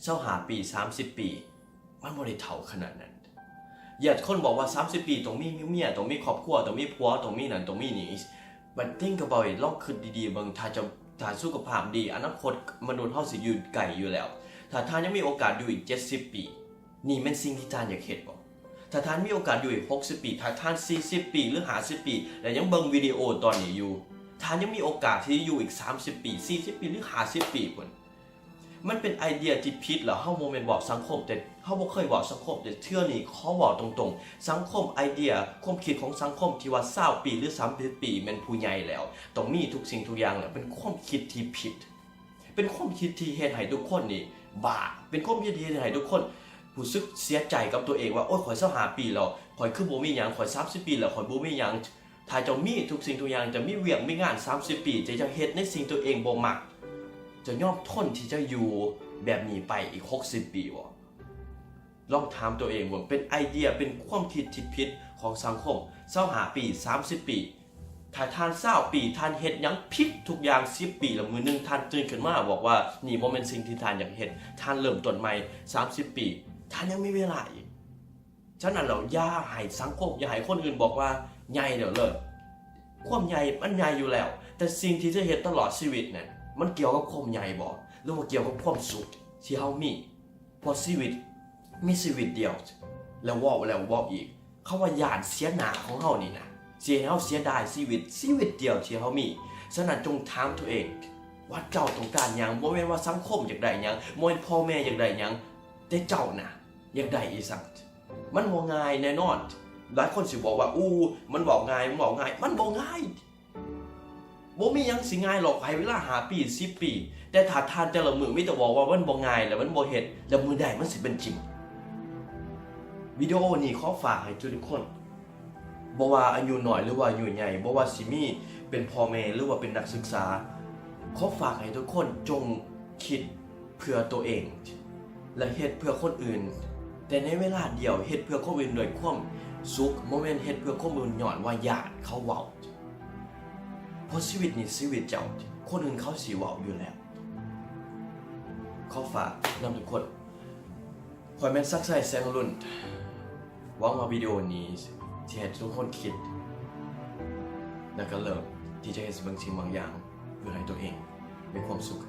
ຊາວຫ້າປີ ສາມສິບປີ ມັນບໍ່ໄດ້ເຖົ້າຂະໜາດນັ້ນ. ຢາກຄົນບອກວ່າ ສາມສິບປີຕ້ອງມີເມຍ ຕ້ອງມີຄອບຄົວ ຕ້ອງມີຜົວ ຕ້ອງມີນັ້ນ ຕ້ອງມີນີ້ But think about it ລອງຄິດດີໆເບິ່ງ ຖ້າເຈົ້າ ຖ້າສຸຂະພາບດີ ອະນາຄົດມະນຸດເຮົາຊິຢູ່ໄກຢູ່ແລ້ວ. ຖ້າທ່ານຍັງມີໂອກາດຢູ່ອີກເຈັດສິບປີ ນີ້ແມ່ນສິ່ງທີ່ທ່ານຢາກເຮັດບໍ່? ຖ້າທ່ານມີໂອກາດຢູ່ອີກຫົກສິບປີ ຖ້າທ່ານສີ່ສິບປີ ຫຼື ຫ້າສິບປີ ແລະ ຍັງເບິ່ງວິດີໂອຕອນນີ້ຢູ່ ທ່ານຍັງມີໂອກາດທີ່ຈະຢູ່ອີກສາມສິບປີ ສີ່ສິບປີ ຫຼື ຫ້າສິບປີພຸ້ນ. ມັນເປັນໄອເດຍທີ່ຜິດ ແລ້ວເຮົາບໍ່ແມ່ນເວົ້າສັງຄົມ ແຕ່ເຮົາບໍ່ເຄີຍເວົ້າສັງຄົມ ແຕ່ເທື່ອນີ້ຂໍເວົ້າຕົງໆ ສັງຄົມ ໄອເດຍ ຄວາມຄິດຂອງສັງຄົມທີ່ວ່າຊາວປີ ຫຼື ສາມສິບປີ ແມ່ນຜູ້ໃຫຍ່ແລ້ວ ຕ້ອງມີທຸກສິ່ງທຸກຢ່າງແລ້ວ ເປັນຄວາມຄິດທີ່ຜິດ. ເປັນຄວາມຄິດທີ່ເຮັດໃຫ້ທຸກຄົນນີ້ບ້າ ເປັນຄວາມຄິດທີ່ເຮັດໃຫ້ທຸກຄົນຮູ້ສຶກເສຍໃຈກັບຕົວເອງວ່າ ໂອ້ຍ ຂ້ອຍຊາວຫ້າປີແລ້ວ ຂ້ອຍຄືບໍ່ມີຫຍັງ ຂ້ອຍສາມສິບປີແລ້ວ ຂ້ອຍບໍ່ມີຫຍັງ. ຖ້າເຈົ້າມີທຸກສິ່ງທຸກຢ່າງ ເຈົ້າມີວຽກມີງານສາມສິບປີ ແຕ່ເຈົ້າເຮັດໃນສິ່ງຕົວເອງບໍ່ມັກ ເຈົ້າຍອມທົນທີ່ຈະຢູ່ແບບນີ້ໄປອີກຫົກສິບປີບໍ່? ລອງຖາມຕົວເອງເບິ່ງ ເປັນໄອເດຍ ເປັນຄວາມຄິດທີ່ຜິດຂອງສັງຄົມ. ຊາວຫ້າປີ ສາມສິບປີ ຖ້າທ່ານຊາວປີ ທ່ານເຮັດຫຍັງຜິດທຸກຢ່າງສິບປີ ແລ້ວມື້ໜຶ່ງທ່ານຕື່ນຂຶ້ນມາບອກວ່າ ນີ້ບໍ່ແມ່ນສິ່ງທີ່ທ່ານຢາກເຮັດ ທ່ານເລີ່ມຕົ້ນໃໝ່ ສາມສິບປີ ທ່ານຍັງມີເວລາອີກ. ສະນັ້ນແລ້ວ ຢ່າໃຫ້ສັງຄົມ ຢ່າໃຫ້ຄົນອື່ນບອກວ່າໃຫຍ່ແລ້ວເລີກ. ຄວາມໃຫຍ່ມັນໃຫຍ່ຢູ່ແລ້ວ ແຕ່ສິ່ງທີ່ຈະເຮັດຕະຫຼອດຊີວິດນັ້ນ ມັນກ່ຽວກັບຄວາມໃຫຍ່ບໍ່ ຫຼືວ່າກ່ຽວກັບຄວາມສຸກທີ່ເຮົາມີ? ເພາະຊີວິດມີຊີວິດດຽວ ແລ້ວເວົ້າແລ້ວເວົ້າອີກ ຄຳວ່າຢ້ານເສຍໜ້າຂອງເຮົານີ້ນະ ຊິເຮັດໃຫ້ເຮົາເສຍດາຍຊີວິດ ຊີວິດດຽວທີ່ເຮົາມີ. ສະນັ້ນ ຈົ່ງຖາມຕົວເອງວ່າເຈົ້າຕ້ອງການຫຍັງ? ບໍ່ແມ່ນວ່າສັງຄົມຢາກໄດ້ຫຍັງ ບໍ່ແມ່ນພໍ່ແມ່ຢາກໄດ້ຫຍັງ ແຕ່ເຈົ້ານະ ຢາກໄດ້ອີ່ສັງ? ມັນບໍ່ງ່າຍແນ່ນອນ. ຫຼາຍຄົນຊິບອກວ່າ ອູ້ ມັນເວົ້າງ່າຍ ມັນເວົ້າງ່າຍ. ມັນບໍ່ງ່າຍ. ບໍ່ມີຫຍັງຊິງ່າຍຫຼອກ. ໃຫ້ເວລາຫ້າປີ ສິບປີ. ແຕ່ຖ້າທ່ານແຕ່ລະມື້ມີແຕ່ບອກວ່າມັນບໍ່ງ່າຍ ແລ້ວມັນບໍ່ເຮັດ ແລ້ວມື້ໃດມັນຊິເປັນຈິງ? ວິດີໂອນີ້ຂໍຝາກໃຫ້ທຸກໆຄົນ. ບໍ່ວ່າອາຍຸນ້ອຍ ຫຼືວ່າອາຍຸໃຫຍ່, ບໍ່ວ່າຊິມີເປັນພໍ່ແມ່ ຫຼືວ່າເປັນນັກສຶກສາ, ຂໍຝາກໃຫ້ທຸກຄົນຈົ່ງຄິດເພື່ອໂຕເອງ ແລະ ເຮັດເພື່ອຄົນອື່ນ, ແຕ່ໃນເວລາດຽວເຮັດເພື່ອຄົນອື່ນດ້ວຍຄວາມສຸກ, ບໍ່ແມ່ນເຮັດເພື່ອຄົນອື່ນຍ້ອນວ່າຢ້ານເຂົາເວົ້າ. ເພາະຊີວິດນີ້ຊີວິດເຈົ້າ, ຄົນອື່ນເຂົາຊິເວົ້າຢູ່ແລ້ວ. ຂໍຝາກນຳທຸກຄົນ. ຂ້ອຍແມ່ນສັກໄຊ ແສງອະລຸນ. ຫວັງວ່າວິດີໂອນີ້ຊິເຮັດໃຫ້ທຸກຄົນຄິດ ແລະ ກໍເລີ່ມທີ່ຈະເຮັດບາງສິ່ງບາງຢ່າງ ເພື່ອໃຫ້ຕົວເອງມີຄວາມສຸກ.